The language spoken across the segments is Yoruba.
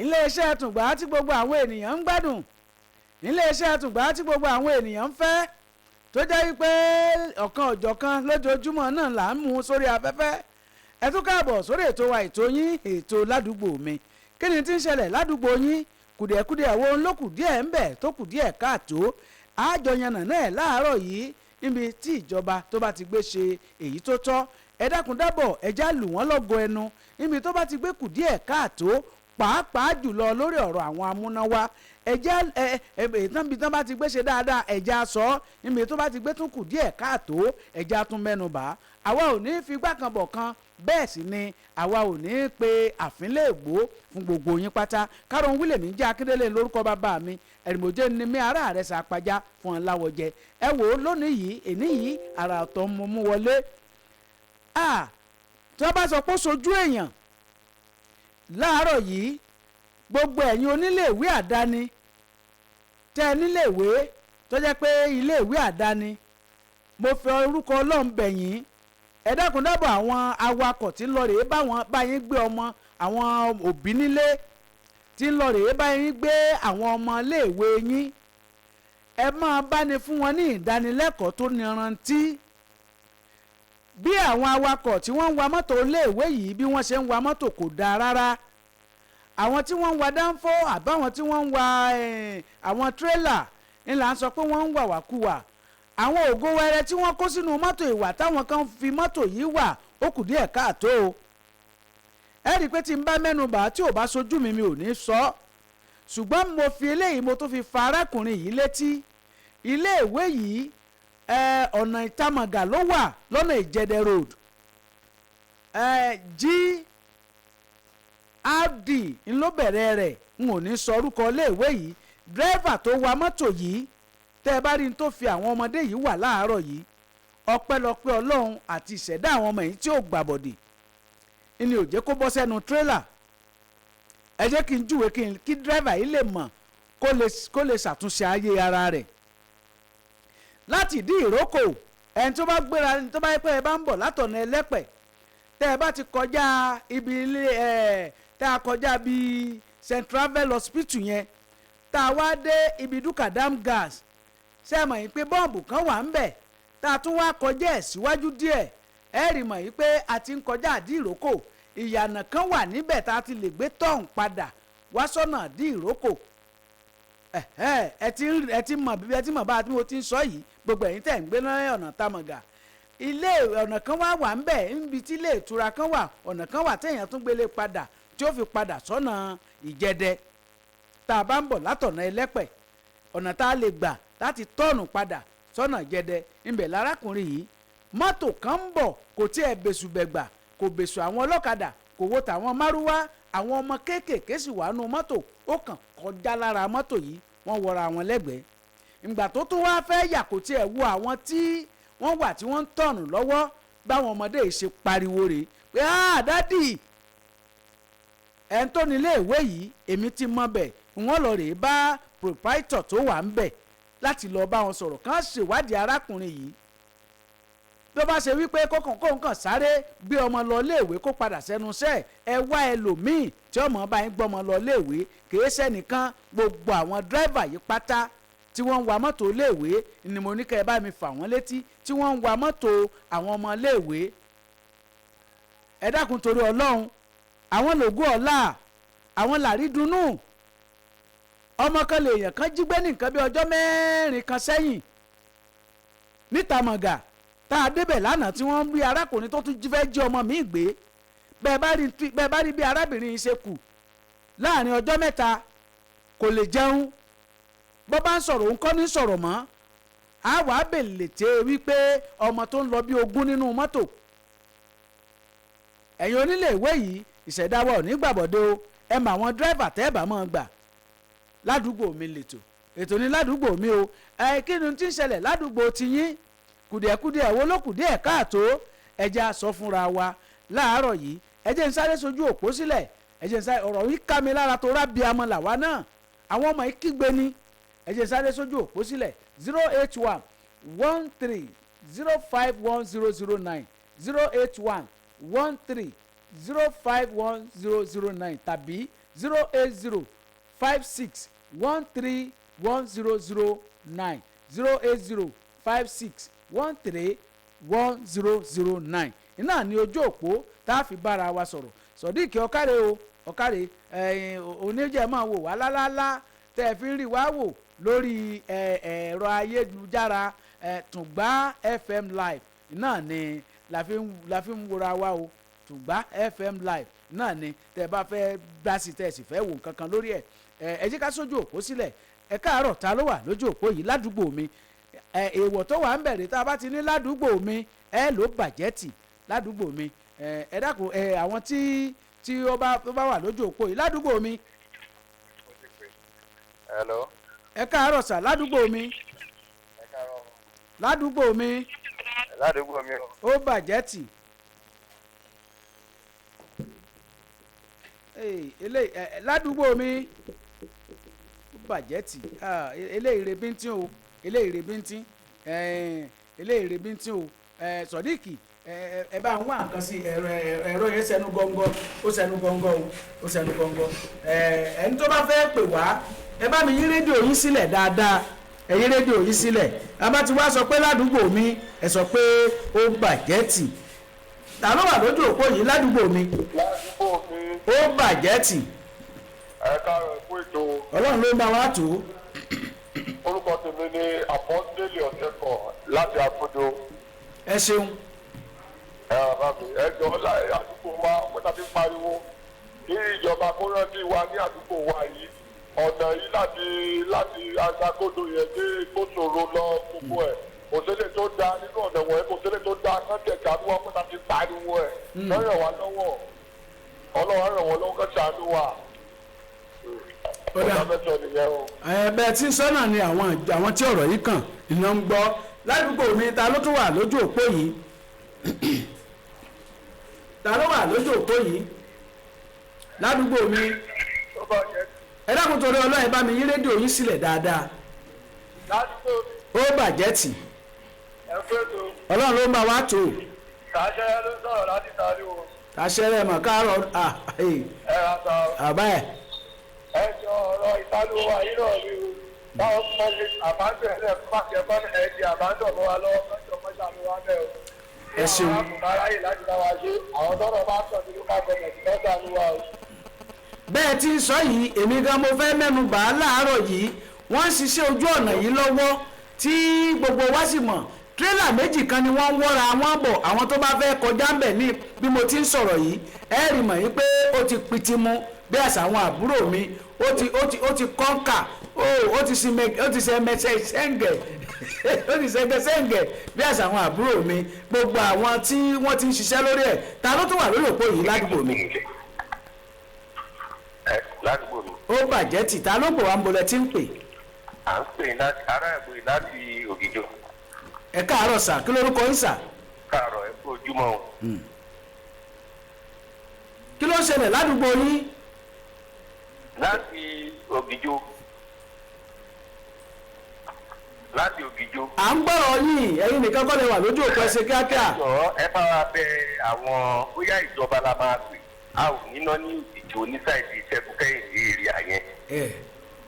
Iléeṣẹ́ Tùngbà tí gbogbo àwọn ènìyàn ń gbádùn, iléeṣẹ́ Tùngbà tí gbogbo àwọn ènìyàn ń fẹ́, tó jẹ́ wípé ọ̀kan ọ̀jọ̀kan lójoojúmọ́ náà là ń mú sórí afẹ́fẹ́. Ẹ tún káàbọ̀ sórí ètò wa, ètò yín, ètò Ládùúgbò Mi. Kí ni tí ń ṣẹlẹ̀ ládùúgbò yín? Kùdìẹ̀kudiẹ wo ló kù díẹ̀ ń bẹ̀ tó kù díẹ̀ káàtó? Àjọyànnà náà láàárọ̀ yìí, níbi tí ìjọba tó bá ti gbé ṣe èyí tó tọ́, ẹ dákun dábọ̀, ẹ já lù wọ́n lọ́gọ ẹnu. Níbi tó bá ti gbé kù díẹ̀ káàtó, pàápàá jùlọ lórí ọ̀rọ̀ àwọn amúnáwá, ẹjẹ́ ẹ ẹ ìtàn bí tán bá ti gbé ṣe dáadáa, ẹjẹ́ á sọ. Níbi tó bá ti gbé tún kù díẹ̀ káàtó, ẹjẹ́ á tún mẹ́nu bà. Àwa ò ní fi gbá kan bọ̀ kan, bẹ́ẹ̀ sì ni àwa ò ní pe àfínlẹ̀ ègbó fún gbogbo yín pátá. Kárọ̀ Wílẹ̀mí jẹ́ Akíndélé lórúkọ bàbá mi. Ẹ̀rìmọ̀jẹ́ ni mí, ará rẹ̀ sàpàjá fún ọ láwọ̀jẹ. Ẹ wò ó lónìí yìí, èní yìí, àrà ọ̀tọ̀ mo mú wọlé. Tí wọ́n bá sọ pé ó sojú èèyàn láàárọ̀ yìí, gbogbo ẹ̀yin oníléèwé àdáni, tẹ́ ẹ níléèwé tó jẹ́ pé iléèwé àdáni, mo fi orúkọ Ọlọ́run bẹ̀ yín, ẹ dákun dábọ̀, àwọn awakọ̀ tí ń lọ rèé bá wọn bá yín gbé ọmọ, àwọn òbí nílé tí ń lọ rèé bá yín gbé àwọn ọmọ iléèwé yín, ẹ máa bá ní fún wọn ní ìdánilẹ́kọ̀ọ́ tó nírántí. Bí àwọn awakọ̀ tí wọ́n ń wa mọ́tò iléèwé yìí, bí wọ́n ṣe ń wa mọ́tò kò dáa rárá. Àwọn tí wọ́n ń wa dánfó àbáwọn tí wọ́n ń wa àwọn tírélà ńlá ń sọ pé wọ́n ń wàwàkuwà. Àwọn ògo wẹrẹ tí wọ́n kó sínú mọ́tò, ìwà táwọn kan fi mọ́tò yìí wà, ó kù díẹ̀ káàtó o. Ẹ rí i pé tí n bá mẹ́nu bà á, tí ò bá sojú mi, mi ò ní sọ ọ́. Ṣùgbọ́n mo fi eléyìí, mo tún fi fa arákùnrin yìí létí. Iléèwé yìí, ọ̀nà Ìtamọ̀gà ló wà, lọ́nà Ìjẹdẹ Road, GRD ńlọ bẹ̀rẹ̀ rẹ̀. N ò ní sọ orúkọ iléèwé yìí. Dírẹ́fà tó wa mọ́tò yìí, tẹ́ ẹ bá rí n tó fi àwọn ọmọdé yìí wà láàárọ̀ yìí, ọpẹ́lọpẹ́ Ọlọ́run àti ìṣẹ̀dá àwọn ọmọ yìí tí ò gbàbọ̀dè ni ò jẹ́ kó bọ́ sẹ́nu tírélà. Ẹ jẹ́ kí n júwe kí dírẹ́fà yìí lè mọ̀, kó lè ṣàtúnṣe ayé ara rẹ̀. Láti Ìdí Ìrókò, ẹni tó bá gbéra, tó bá yẹ pé ẹ bá ń bọ̀ látọ̀nà Ẹlẹ́pẹ̀, tẹ́ ẹ bá ti kọjá ibi ilé ẹ̀ tá a kọjá bíi Central Hospital yẹn, tá a wá dé ibi Dukadam Gas, ṣé ẹ mọ̀ yìí pé bọ́ǹbù kan wà ń bẹ̀, tá a tún wá kọjá ẹ̀ síwájú díẹ̀, ẹ rí mọ̀ yìí pé a ti ń kọjá Ìdí Ìrókò. Ìyànà kan wà níbẹ̀ tá a ti lè gbé tọ̀hún padà wá sọ́nà Ìdí Ìrókò. Ẹ ti mọ̀ bá a tí mo ti ń sọ yìí. Gbogbo ẹ̀yin tẹ̀ ń gbé ní ọ̀nà Tamọ̀gà, ilé ọ̀nà kan wá wà ń bẹ̀ níbi tí ilé ìtura kan wà. Ọ̀nà kan wà téèyàn tún gbélé padà tí ó fi padà sọ́nà Ìjẹdẹ. Tá a bá ń bọ̀ látọ̀nà Ẹlẹ́pẹ̀, ọ̀nà tá a lè gbà láti tọ́ọ̀nù padà sọ́nà Ìjẹdẹ ńbẹ̀ lárákùnrin yìí. Mọ́tò kan ń bọ̀, kò tí ẹ̀ bẹ̀sù bẹ̀gbà, kò bẹ̀sù àwọn ọlọ́kadà, kò wo tàwọn márúwá. Àwọn ọmọ kéékèèké sì wà nù mọ́tò. Ó kàn kọjá lára mọ́tò yìí, wọ́n wọra àwọn lẹ́gbẹ̀ẹ́. Ìgbà tó tún wáá fẹ́ yà, kò tiẹ̀ wo àwọn tí wọ́n wà tí wọ́n ń tọ̀nù lọ́wọ́. Báwọn ọmọdé yìí ṣe pariwo rèé pé, "Ah, daddy!" Ẹni tó ní iléèwé yìí, èmi ti mọ bẹ̀, wọ́n lọ rèé bá proprietor tó wà ń bẹ̀ láti lọ bá wọn sọ̀rọ̀, kàn ṣèwádìí arákùnrin yìí. Tó bá ṣe wípé kókàn kóun kàn sáré gbé ọmọ lọ léèwé kó padà sẹ́nu iṣẹ́, ẹ wá ẹlòmíì tí ọmọ bá yín gbọ́mọ lọ léèwé. Kìí ṣẹnìkan, gbogbo àwọn dírẹ́fà yìí pátá tí wọ́n ń wa mọ́tò léèwé ni mo ní kẹ́ ẹ bá mi fà wọ́n létí, tí wọ́n ń wa mọ́tò àwọn ọmọ léèwé. Ẹ dákun, torí Ọlọ́run, àwọn lògùn ọ̀la, àwọn làrí dunnú. Ọmọ kan lèèyàn kan jí gbé ní nǹkan bí ọjọ́ 4 kan sẹ́yìn níta Mọ̀gà, tá a débẹ̀ lánàá tí wọ́n ń rí arákùnrin tó tún fẹ́ jí ọmọ mi gbé. Bẹ́ẹ̀ bá rí bí arábìnrin yìí ṣe kù láàrin ọjọ́ 3, kò lè jẹun, bó bá ń sọ̀rọ̀, òun kọ́ ní sọ̀rọ̀ mọ́. A wàá bèlè tẹ́ wípé ọmọ tó ń lọ bí 20 nínú mọ́tò. Ẹ̀yin onílé ìwé yìí, ìṣẹ̀dá wa ò ní gbàbọ̀dé o. Ẹ mọ àwọn dírẹ́fà tẹ́ ẹ bá máa gbà. Ládùúgbò Mi lètò, ètò ní Ládùúgbò Mi o. Ẹ kí ni tí ń ṣẹlẹ̀ ládùúgbò tiyín? Kùdìẹ̀kudiẹ̀ wo ló kù díẹ̀ káàtó? Ẹ jẹ́ a sọ fúnra wa láàárọ̀ yìí. Ẹ jẹ́ n sáré sojú òpó sílẹ̀. Ẹ jẹ́ n sáré, ọ̀rọ̀ yìí ká mi lára tó rábì amọ̀ làwa náà, àwọn ọmọ yìí kígbe ni. Ẹ jẹ́ n sáré sojú òpó sílẹ̀: 08113051009, 08113051009 tàbí 08056131009, 08056131009. Iná ní ojú òpó tá a fi bára wa sọ̀rọ̀. Sodiq, ọ̀kàrẹ̀ o, ọ̀kàrẹ̀. Ẹ̀yin oníjẹ̀ máa wò wá lálálá tẹ́ ẹ fi ń rí wá wò lórí ẹ̀rọ ayélujára, Tùngbá FM Live náà ni la fi ń wora wa o. Tùngbá FM Live náà ni tẹ́ ẹ bá fẹ́ dá sí, tẹ́ ẹ sì fẹ́ wò nǹkan kan lórí ẹ̀. Ẹ jẹ́ ká sójú òpó sílẹ̀. Ẹ káàárọ̀, ta ló wà lójú òpó yìí ládùúgbò mi? Ẹ èèwọ̀ tó wà ń bẹ̀rẹ̀ tá a bá ti ní ládùúgbò mi, ẹ ló bàjẹ́ tì ládùúgbò mi. Ẹ dákun, ẹ àwọn tí ó bá wà lójú òpó yìí ládùúgbò mi. Hello. Ẹ káàárọ̀ sà, ládùúgbò mi. Ẹ káàárọ̀. Ládùúgbò mi. Ládùúgbò mi o. Ó bàjẹ́ tì. Ee, eléyìí ẹ ládùúgbò mi ó bàjẹ́ tì. Ah, eléyìí re bíntín o, eléyìí re bíntín, eléyìí re bíntín o. Sodiq, ẹ bá ń wá nǹkan sí ẹ̀rọ yẹn. Sẹnu gọ́ngọ́, ó sẹnu gọ́ngọ́ o, ó sẹnu gọ́ngọ́. Ẹni tó bá fẹ́ pè wá, ẹ bá mi yí rédíò yín sílẹ̀ dáadáa. Ẹ yí rédíò yín sílẹ̀. A bá ti wá sọ pé ládùúgbò mi, ẹ sọ pé ó bàjẹ́ tì. Ta ló wà lójú òpó yìí ládùúgbò mi? Ládùúgbò mi. Ó bàjẹ́ tì. Ẹ káàárọ̀, kú ètò. Ọlọ́run ló ń bá wa tó. Orúkọ tèmi ni Àpọ́ńdélé Ọ̀sẹ̀kọ̀ láti Àkúdó. Ẹ ṣeun. Ẹ bàbá mi, ẹ jọ láì àdúgbò wa wọ́n tàbí pariwo kí ìjọba kó rántí wa ní àdúgbò wa yìí. Ọ̀nà yìí láti Agbákódó yẹn dé Kóṣòro lọ, gbogbo ẹ̀, kò sílẹ̀ tó dáa nínú ọ̀nà wọ̀nyí, kò sílẹ̀ tó dáa. Kán tẹ̀ka bí wọ́n tàbí pariwo ẹ̀ lọ́yọ̀ wá lọ́wọ́. Ọlọ́run á ràn wọ́n lọ́wọ́, kán ṣàánú wa. Ó dáa. Ọ̀gá mẹ́jọ nìyẹn o. Ẹ bẹ́ẹ̀ tí ń sọ́nà ni àwọn tí ọ̀rọ̀ yìí kàn iná ń gbọ́. Ládùúgbò mi, ta ló tún wà lójú òpó yìí? Ta ló wà lójú òpó yìí ládùúgbò mi? Tó bá yẹ. Ẹ dákun, torí Ọlọ́run, ẹ bá mi yí rédíò yín sílẹ̀ dáadáa. Ládùúgbò mi. Ó bàjẹ́ tì. Ẹ fẹ́ tó. Ọlọ́run ló ń bá wa tó. Kàṣẹ ló ń sọ̀rọ̀ láti sáré o. Àṣẹrẹ mọ̀ káàárọ̀ à. Ẹ ra sa o. Àbá ẹ̀. Ẹ jọ, ọ̀rọ̀ ìtàlùwà yìí náà ni o. Báwo máa ṣe àbájọ ẹ̀ pàṣẹ bá ẹ di àbájọ mọ́ wa lọ́wọ́ lọ́jọ́ mọ́ṣá ló wá bẹ́ẹ̀ o. Ẹ ṣeun. Àwọn aráyè láti bá wa ṣe àwọn tọ́rọ̀ bá sọ ní local government lọ́sàn án wa o. Bẹ́ẹ̀ tí ń sọ yìí, èmi gan mo fẹ́ mẹ́nu bà á láàárọ̀ yìí. Wọ́n ń ṣiṣẹ́ ojú ọ̀nà yìí lọ́wọ́ tí gbogbo wa sì mọ̀. Tírélà méjì kan ni wọ́n ń wọ́ra wọn bọ̀. Àwọn tó bá fẹ́ kọjá ń bẹ̀ ní bí mo ti ń sọ̀rọ̀ yìí, ẹ rí mọ̀ yìí pé ó ti pitimu bí àṣà àwọn àbúrò mi. Ó ti kọ́ńkà ó ti ṣe mẹsẹ̀ sẹ́ǹgẹ̀, ó ti ṣẹ́gẹ́ sẹ́ǹgẹ̀ bí àṣà àwọn àbúrò mi. Gbogbo àwọn tí wọ́n ti ń ṣiṣẹ́ lórí ẹ̀. Ta ló tún wà lórí òpó yìí ládùúgbò mi? Ẹ ládùúgbò mi. Ó bàjẹ́ tì. Ta ló pò wá ń bolẹ̀ tí ń pè? À ń pè láti ará ìbò láti Ògìjọ. Ẹ káàárọ̀ sà, kí lórúkọ ń sà? Káàárọ̀, ẹ kú ojúmọ́ o. Kí ló ń ṣẹlẹ̀ ládùúgbò yín? Láti Ògìjọ, láti Ògìjọ. À ń gbọ́rọ̀ yín. Ẹ̀yin nìkan kọ́ lè wà lójú òpó, ẹ ṣe kíákíá. Jọ̀ọ́, ẹ bá wa bẹ àwọn, bóyá ìjọba la máa pè. A ò níná ní Ògìjọ ní side Ìṣẹ́gun Kẹ́hìndé èrè àyẹn. Ẹ.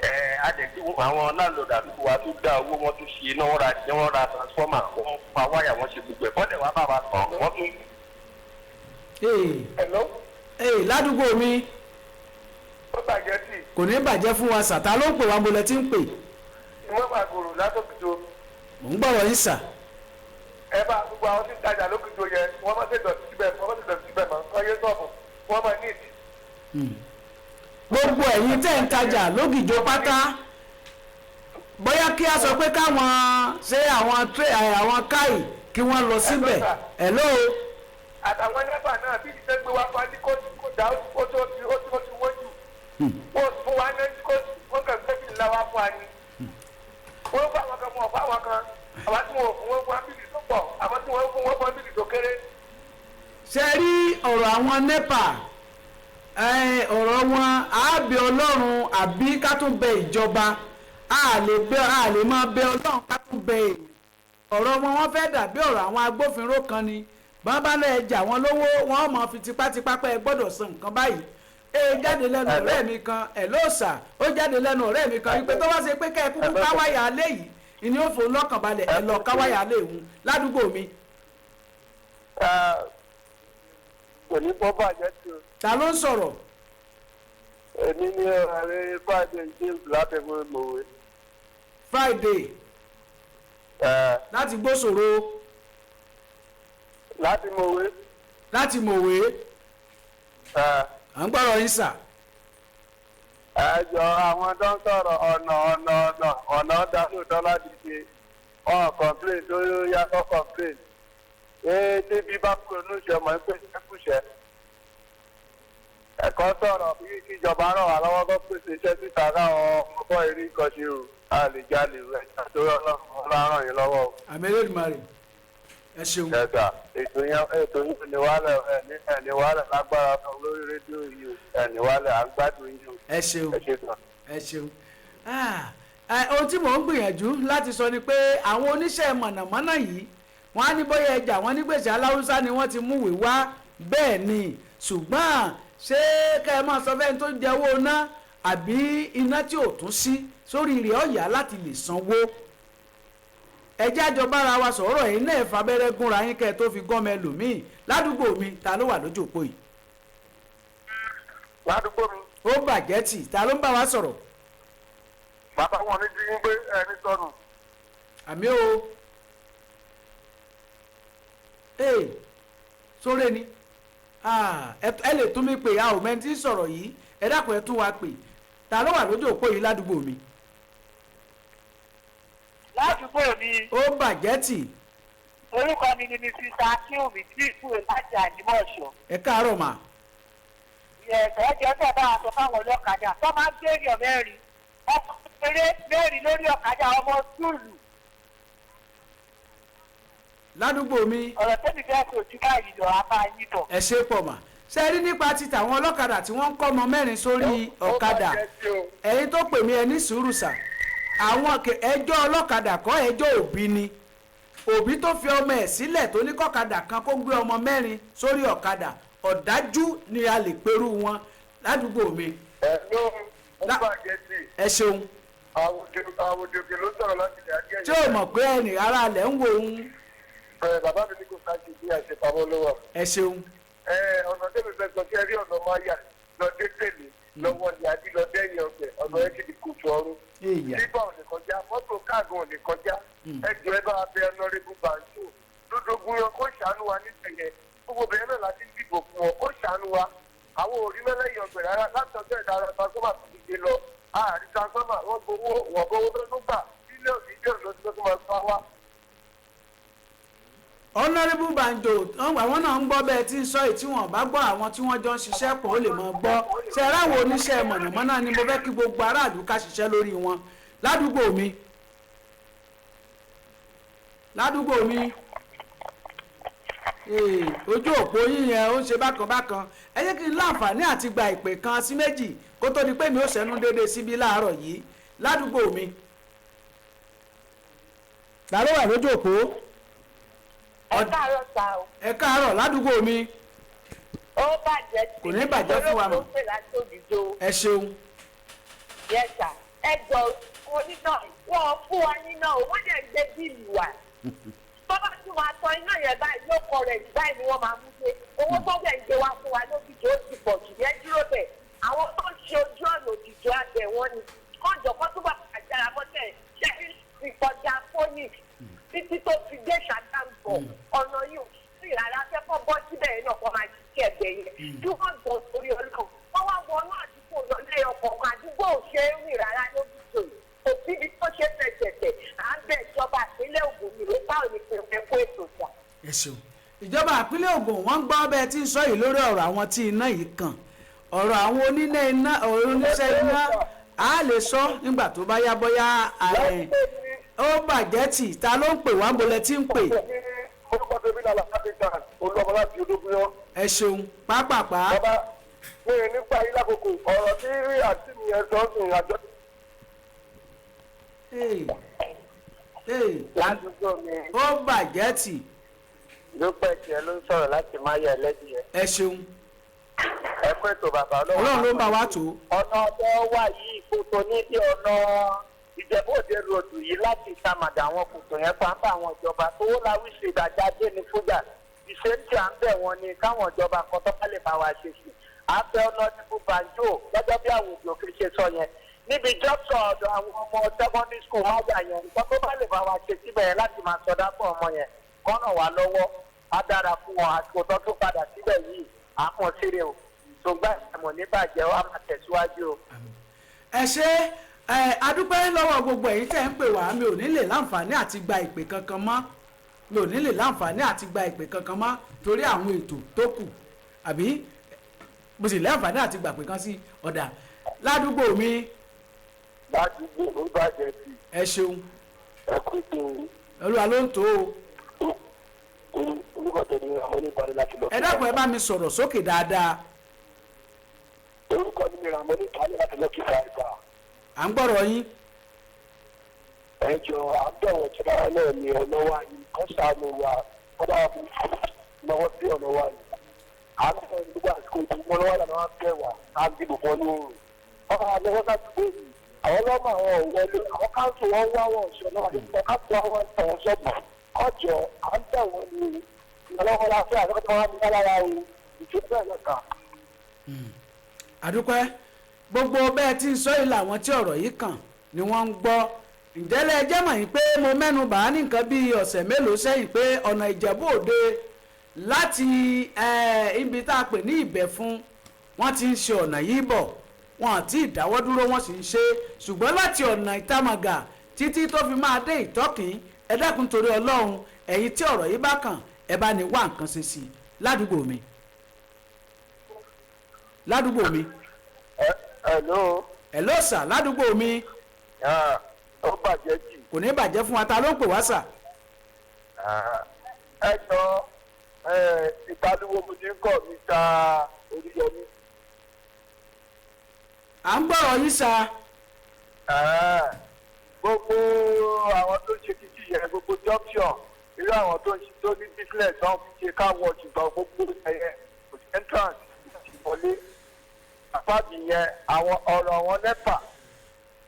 Ẹ adẹ̀tí àwọn landlord àdúgbò wa tó dá owó, wọn tún ṣe iná, wọn ra jẹ́, wọn ra transformer, wọn fa wáyà, wọn ṣe gbogbo ẹ̀, bọ́dẹ̀ wá bá wa tàn wọ́n tún. Ee. Hello. Ee, ládùúgbò mi. Ó bàjẹ́ tì. Kò ní bàjẹ́ fún wa sà. Ta ló ń pè wá ń bolẹ̀ tí ń pè? Ìmọ̀ àgòrò látòkìjọ. Mò ń gbọ́rọ̀ yín sà. Ẹ bá gbogbo àwọn tí ń tajà lókìjọ yẹn, wọ́n má ṣe dọ̀tí síbẹ̀, wọ́n má ṣe dọ̀tí síbẹ̀ mọ́, kọ́ yé sọ̀bù, wọ́n má ní ìdí. Gbogbo ẹ̀yin tẹ́ ń tajà lógìjó pátá, bóyá kí a sọ pé káwọn ṣé àwọn àwọn káì kí wọ́n lọ síbẹ̀. Hello. Àtàwọn NEPA náà bí ìṣe gbé wá fún wa ní kóòtù kó dá ó tó ti ó ti ó ti wọ́n jù. Wọ́n fún wa ní kóòtù, wọ́n kàn gbé bíi ńlá wá fún wa ni. Wọ́n fún àwọn kan, wọn ò fún àwọn kan. Àwọn tí wọn ò fún, wọn fún wa bíi tó pọ̀, àwọn tí wọ́n fún, wọn fún bíi tó kéré. Ṣe rí ọ̀rọ̀ àwọn NEPA, ọ̀rọ̀ wọn, àábẹ Ọlọ́run àbí ká tún bẹ ìjọba. A lè máa bẹ Ọlọ́run, ká tún bẹ èèyàn. Ọ̀rọ̀ wọn, wọ́n fẹ́ dàbí ọ̀rọ̀ àwọn agbófinró kan ni. Bọ́n bá lẹ́ẹ̀ jà wọ́n lówó, wọ́n mọ̀ fi tipátipá pẹ́ ẹ gbọ́dọ̀ san nǹkan báyìí. Ee, jáde lẹ́nu ọ̀rẹ́ mi kan ẹ̀ ló sà, ó jáde lẹ́nu ọ̀rẹ́ mi kan wípé tó wá ṣe pé kẹ́ ẹ kúkú káwáyà alẹ́ yìí ìní ó fòun lọ́kàn balẹ̀, ẹ lọ káwáyà alẹ́ ìhun ládùúgbò mi. Kò ní bọ́ bàjẹ́ tí o. Ta ló ń sọ̀rọ̀? Èmi ní ọ̀rẹ́ Friday James látẹ̀wé mòwe. Friday láti gbósòro. Láti mòwe. Láti mòwe. À ń gbọ́rọ̀ yín sà. Ẹ jọ, àwọn tó ń sọ̀rọ̀ ọ̀nà ọ̀nà ọ̀nà ọ̀nà dánú láti ṣe wọn complain tó yàtọ̀ complain. Ee, débi bá kúrò ní ìṣẹ́ mọ̀ pé ṣẹ́kùṣẹ́. Ẹ̀kọ́ sọ̀rọ̀ bí kíjọba ràn wá lọ́wọ́ kó pèsè iṣẹ́ síta káwọn ọmọ bọ́ eré nǹkan ṣe o. A lè jalè rẹ̀ tó ọlọ́run ràn yín lọ́wọ́ o. Àmì Elédùmarè, ẹ ṣeun. Ẹ̀ka ètò yẹn, ètò yìí ní wàhálẹ̀, ẹ̀ní ẹ̀ní wàhálẹ̀ lágbára fún lórí rédíò yìí o, ẹ̀ní wàhálẹ̀, à ń gbádùn yìí o. Ẹ ṣeun. Ẹ ṣe gan. Ẹ ṣeun. Ohun tí mò ń gbìyànjú láti sọ ni pé àwọn oníṣẹ́ mọ̀nàmọ́ná yìí, wọ́n á ní bóyá ẹja wọn ní gbèsè aláwùsá ni wọ́n ti múwèé wá. Bẹ́ẹ̀ ni, ṣùgbọ́n ṣé kẹ́ ẹ máa sọ fẹ́ni tó ń jẹ owó iná àbí iná tí ò tún sí sórí rẹ̀ ọ̀yà láti lè sanwó? Ẹjẹ́ àjọ bára wa sọ̀rọ̀. Ẹ̀yin náà fàbẹ́rẹ́ gúnra yín kẹ́ ẹ tó fi gọ́mọ ẹlòmíì. Ládùúgbò mi, ta ló wà lójú òpó yìí? Ládùúgbò mi. Ó bàjẹ́ tì, ta ló ń bá wa sọ̀rọ̀? Bàbá wọn ní ti ń gbé ẹni sọnù. Àmì o. Ee, sóre ni. Ẹ lè tún mi pè, a ò mẹ́ni tí ń sọ̀rọ̀ yìí. Ẹ dákun, ẹ tún wa pè. Ta ló wà lójú òpó yìí ládùúgbò mi? Ládùúgbò mi. Ó bàjẹ́ tì. Orúkọ mi ni Mrs Akínwùmí tí ìkúrò láti Àlímọ̀ṣọ́. Ẹ káàárọ̀ mà. Ẹ̀sọ́ jẹ́ tó bá wa sọ fáwọn ọlọ́kadà tó máa ń gbé èèyàn mẹ́rin, ọmọ kékeré mẹ́rin lórí ọ̀kadà, ọmọ skúlù. Ládùúgbò mi. Ọ̀rọ̀ tẹ́mi fẹ́ kò ju báyìí lọ, a máa yín bọ̀. Ẹ ṣe pọ̀ mà. Ṣe rí nípa ti tàwọn ọlọ́kadà tí wọ́n ń kọ́ ọmọ mẹ́rin sórí ọ̀kadà, ẹ̀yin tó pè mí, ẹ ní sùúrù sà. Àwọn ẹjọ́ ọlọ́kadà kọ́, ẹjọ́ òbí ni. Òbí tó fi ọmọ ẹ̀ sílẹ̀ tó ní kọ́kadà kan kó gbé ọmọ mẹ́rin sórí ọ̀kadà, ọ̀dájú ni a lè perú wọn ládùúgbò mi. Ẹ ló ń bàjẹ́ sí. Ẹ ṣeun. Àwòdì òkè ló sọ̀rọ̀ láti ilẹ̀ ajé. Tí ò mọ̀ pé ẹnì ara alẹ̀ ń wo òun. Ẹ bàbá mi ní kò ká ṣe bí àṣepamọ́ ló wà. Ẹ ṣeun. Ẹ ọ̀nà tẹ́lẹ̀ fẹ́ sọ sí, ẹ rí ọ̀nà máa yà lọ dé tèlé lọ́wọ́ ní adí lọ dẹ́yìn ọ̀gbẹ̀, ọ̀nà ẹ̀ ti di kòtò ọ̀run. Bíbá ò lè kọjá, mọ́tò káàgùn ò lè kọjá. Ẹ jọ, ẹ bá bẹ ọ̀nàrẹ́bù Bàǹtò lódógún yan kó ṣàánú wa níbẹ̀ yẹn. Gbogbo obìnrin náà láti ń dìbò fún wọn, kó ṣàánú wa. Àwọn òrí mẹ́lẹ́yìn ọ̀gbẹ̀ rárá látọjọ́ ìdára transformer tó ti gbé lọ. Ààrí transformer, wọ́n gbowó, wọ́n gbowó tó tún gbà bílíọ̀nù bílíọ̀nù lọ́dún tó tún máa fa wá. Honourable Banjo, àwọn náà ń gbọ́ bẹ́ẹ̀ tí ń sọ èyí. Tí wọ́n bá gbọ́, àwọn tí wọ́n jọ ń ṣiṣẹ́ pọ̀ ó lè mọ̀ gbọ́. Ṣe ráwọn oníṣẹ́ mọ̀nàmọ́ná ni mo fẹ́ kí gbogbo aráàlú ká ṣiṣẹ́ lórí wọn ládùúgbò mi. Ládùúgbò mi, ojú òpó yín yẹn ó ń ṣe bákan bákan. Ẹ jẹ́ kí n láǹfààní àti gba ìpè kan sí méjì kó tó di pé mi ò ṣẹ́nu déédéé síbí láàárọ̀ yìí. Ládùúgbò mi, ta ló wà lójú òpó? Ẹ káàárọ̀ sá o. Ẹ káàárọ̀ ládùúgbò mi. Ó bàjẹ́ tí. Kò ní bàjẹ́ fún wa mọ̀. Olóògbé pè láti Ògìjó. Ẹ ṣeun. Yes sir. Ẹ jọ, oníná wọn fún wa níná o, wọ́n dẹ̀ gbé bill wa. Bọ́bá tí wọ́n aṣọ iná yẹn báyìí ló kọ rẹ̀ jù báyìí ni wọ́n máa mú dé. Owó tó dẹ̀ ń gbé wá fún wa lókìjó ó ti pọ̀ jù yẹn dúró bẹ̀. Àwọn tó ń ṣe ojú ọ̀nà òjìjó àbẹ̀ wọn ni. Kọ́ńjọ kọ́ túbọ̀ àjàrà mọ́tẹ̀ ṣe é kọjá fónìk títí tó fi dé Ṣàgámù, ọ̀nà yìí ò sí rárá. Fẹ́ kọ́ bọ́ síbẹ̀ yẹn náà, kọ́ máa ṣiṣẹ́ ẹ̀gbẹ́ yẹn tí wọ́n gbọ́ sórí ọlọ́run. Wọ́n wá wọnú àdúgbò lọ lẹ́yọ kọ̀ọ̀kan. Àdúgbò ò ṣe é rìn rárá lójútó, kò síbi tó ṣe fẹsẹ̀tẹ̀. À ń bẹ ìjọba ìpínlẹ̀ Ògùn mi ló báwo ni pé kó ètò ìjà. Ẹ ṣeun. Ìjọba ìpínlẹ̀ Ògùn, wọ́n ń gbọ́ bẹ́ẹ̀ tí ń sọ yìí lórí ọ̀rọ̀ àwọn tí iná yìí kàn, ọ̀rọ̀ àwọn oníná iná, oníṣẹ́ iná, a lè sọ nígbà tó bá yá bóyá ó bàjẹ́ tì. Ta ló ń pè wá? Bolẹ̀ tí ń pè? Orúkọ tèmi náà láfíríkà olúọmọ láti Ológúnyán. Ẹ ṣeun, pápápá. Bàbá mi ò nípa yín lákòókò ọ̀rọ̀ tí rí àti mi ẹ̀ sọ sí àjọ. Ládùúgbò mi. Ó bàjẹ́ tì. Dúpẹ́ tiẹ̀ ló ń sọ̀rọ̀ láti máa yẹ ẹlẹ́dìyẹ. Ẹ ṣeun. Ẹ pẹ́ tó bàbá ọlọ́run. Ọlọ́run ló ń bá wa tó. Ọ̀nà ọ̀dọ́ wà yìí, kòtò ní bí ọ̀nà Ìjẹ̀bú Òde ròdù yìí láti Ìsàmàdà, àwọn kòtò yẹn pàápàá àwọn ìjọba tó láwí ṣe ìdájáde ní fúgà ìṣe ń tí à ń bẹ̀ wọ́n ni káwọn ìjọba kan tó bá lè bá wa ṣe sí. Àfẹ́ ọ̀nà ìdìbò banjo gẹ́gẹ́ bí àwùjọ kì í ṣe sọ yẹn níbi jọ́sọ̀ ọ̀dọ̀ àwọn ọmọ secondary school májà yẹn, nǹkan tó bá lè bá wa ṣe síbẹ̀ yẹn láti máa sọdá fún ọmọ yẹn kọ́nà wà lọ́wọ́ á dára fún wọn. Àsìkò tó tún padà síbẹ̀ yìí àpọ̀n síre o, ṣùgbọ́n ìmọ̀ níbàjẹ́ wa máa tẹ̀síwájú o. Ẹ ṣe ẹ, adúpẹ́ lọ́wọ́ gbogbo ẹ̀yin tẹ́ ń pè wá. Mi ò ní lè láǹfààní àti gba ìpè kankan mọ́, mi ò ní lè láǹfààní àti gba ìpè kankan mọ́ torí àwọn ètò tó kù, àbí mo sì láǹfààní àti gbàpè kan sí ọ̀dà ládùúgbò mi. Ládùúgbò ló bàjẹ́ sí. Ẹ ṣeun. Ẹ kú tó. Olúwa ló ń tó o. Orúkọ tèmi àwọn oníparí láti lọ. Ẹ dákun, ẹ bá mi sọ̀rọ̀ sókè dáadáa. Orúkọ mi ni Ramoni Kálí láti lọ́kì fàìfà. À ń gbọ́rọ̀ yín. Ẹ jọ, àbẹ̀wò ìjọba náà ní ọ̀nà wa yìí kọ́ sànù wa, kọ́ bá wa lọ́wọ́ sí ọ̀nà wa yìí. À ń sọ gbogbo àsìkò ìdìbò lọ́wọ́ làwọn á bẹ̀ wá, à ń dìbò fún ọ ní òòrùn. Wọ́n máa lọ́wọ́ sádùúgbò yìí. Àwọn ọlọ́mọ àwọn òwọlé, àwọn káńsù wọn wá wọn ọ̀ṣọ́ náà, àwọn káńsù wọn wá wọn ṣọ́ọ̀bù. Kọ́jọ, à ń bẹ̀ wọ́n ní ìrànlọ́wọ́ láfẹ́ àtọ́kọ́tọ́ wọn ní lára o, ìjọba ẹ̀ lọ́kàn. Àdúpẹ́. Gbogbo bẹ́ẹ̀ tí ń sọ yìí làwọn tí ọ̀rọ̀ yìí kàn ni wọ́n ń gbọ́. Ǹjẹ́lẹ̀ jẹ́ mọ̀ yín pé mo mẹ́nu bà á ní nǹkan bíi ọ̀sẹ̀ mélòó sẹ́yìn pé ọ̀nà Ìjẹ̀bú Òde láti ibi tá a pè ní Ìbẹ̀fun, wọ́n ti ń ṣe ọ̀nà yìí bọ̀, wọn àti ìdáwọ́dúró wọ́n sì ń ṣe, ṣùgbọ́n láti ọ̀nà Ìtàmọ̀gà títí tó fi máa dé Ìtọ́kìn, ẹ dákun torí Ọlọ́run, ẹ̀yin tí ọ̀rọ̀ yìí bá kàn, ẹ bá ní wá nǹkan ṣe sí i ládùúgbò mi, ládùúgbò mi. Hello. Ẹ ló sà, ládùúgbò mi. Ó bàjẹ́ jù. Kò ní bàjẹ́ fún wa. Ta ló ń pè wá sà? Ẹ jọ, ìpariwo mo ti ń kọ́ mi ta Oríyọmí. À ń gbọ́rọ̀ yín sà. Gbogbo àwọn tó ń ṣe títì yẹn, gbogbo junction, irú àwọn tó ń ṣe tó ní business tó ń fi ṣe car wash, ìgbà gbogbo ẹ̀yẹ kò sí entrance láti wọlé àpáàdì yẹn. Àwọn ọ̀rọ̀ àwọn NEPA,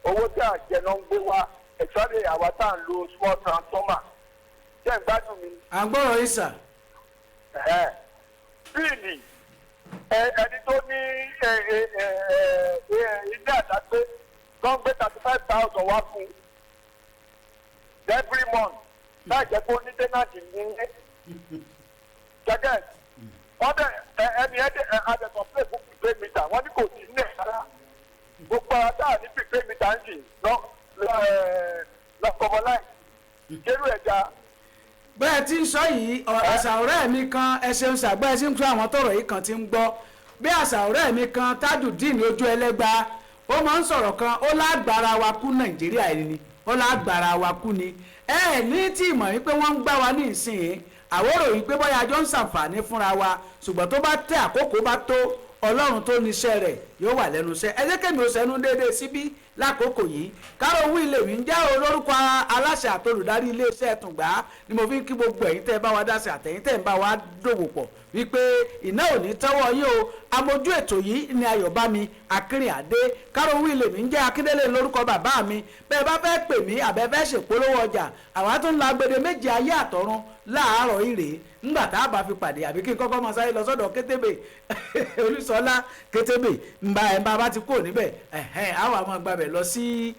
owó tí àjẹ náà ń gbé wá, especially àwa tá à ń lo small transformer. Jẹ́ ìgbádùn mi. À ń gbọ́rọ̀ yín sà. Bill ẹni tó ní ilé àdágbé tó ń gbé 35,000 wá fún every month láì jẹ́ pé ó ní tenant nílé gẹ́gẹ́ wọ́n dẹ̀ ẹni ẹ̀ adẹ̀ complain fún prepaid meter, wọ́n ní kò sí ní ẹ̀ rárá. Gbogbo ara táà ní prepaid meter ń sìn lọ́kọ̀ọ́ láì jẹ́rú ẹ̀dá. Bẹ́ẹ̀ tí ń sọ yìí, àṣà ọ̀rẹ́ mi kan, ẹ ṣeun ṣàgbọ́, ẹ sì ń tún àwọn tọ̀rọ̀ yìí kan ti ń gbọ́. Bí àṣà ọ̀rẹ́ mi kan, Tajudeen ojú ẹlẹ́gba, ó máa ń sọ̀rọ̀ kan, ó lágbára wa kú Nàìjíríà yìí ni, ó lágbára wa kú ni. Ẹ ẹ ní tí ìmọ̀ yìí pé wọ́n ń gbá wa ní ìsìn àwòrò yìí pé bóyá àjọ ń ṣàǹfààní fúnra wa, ṣùgbọ́n tó bá tẹ àkókò bá tó, Ọlọ́run tó níṣẹ́ rẹ̀ yóò wà lẹ́nu iṣẹ́. Ẹ jẹ́ kémi ò sẹ́nu déédéé síbí lákòókò yìí. Káró wí lèmi ń jẹ́ olórúkọ aláṣẹ àtolùdarí iléeṣẹ́ Tùngbà ni mo fi ń kí gbogbo ẹ̀yin tẹ́ ẹ bá wa dá sí àtẹ̀yin tẹ́ ẹ ń bá wa dòwò pọ̀ wípé iná ò ní tọ́wọ́ yín o. Amójú ètò yìí ni Ayọ̀bámi Akínrìnàdé. Káró wí lèmi ń jẹ́, Akíndélé lórúkọ bàbá mi. Bẹ́ẹ̀ bá fẹ́ pè mí àbẹ́ fẹ́ ṣèpolówó ọjà, àwa tó ń la agbede méje ayé àtọ̀run láàárọ̀ ìrè ńgbà tá a bá fi pàdé, àbí kí n kọ́kọ́ máa sáré lọ sọ́dọ̀ Kétébè Olúṣọlá Kétébè ńbà ẹ̀ ń bá ti kúrò níbẹ̀, ẹ̀hẹ́n, àwọn àmọ́ gbàbẹ̀ lọ sí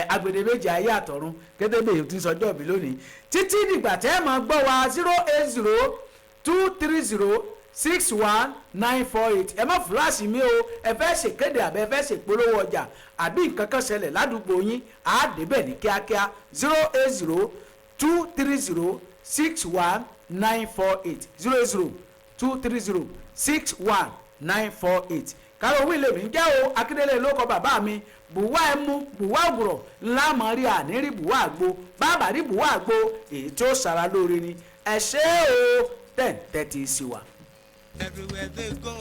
agbede méje ayé àtọ̀run. Kétébè tí ń sọjọ́ òbí lónìí. Títí dìgbà tẹ́ ẹ máa gbọ́ wa, 08023061948. Ẹ má fúláṣì mi o. Ẹ fẹ́ ṣèkéde àbẹ ẹ fẹ́ ṣèpolówó ọjà àbí nǹkan kan ṣẹlẹ̀ ládùúgbò yín, á débẹ̀ ní kíákíá. 08023061948, 08023061948. Káró owó ilé mi ń jẹ́ o. Akíndélé ló kọ bàbá mi. Bùwá ẹmu, bùwá ògùrọ̀ ńlá mọ̀ rí, àní rí bùwá àgbo, bàbá rí bùwá àgbo èyí tí ó ṣara lóore ni. Ẹ ṣé o, tẹ̀ ń tẹ́tí sí wa. Everywhere they go.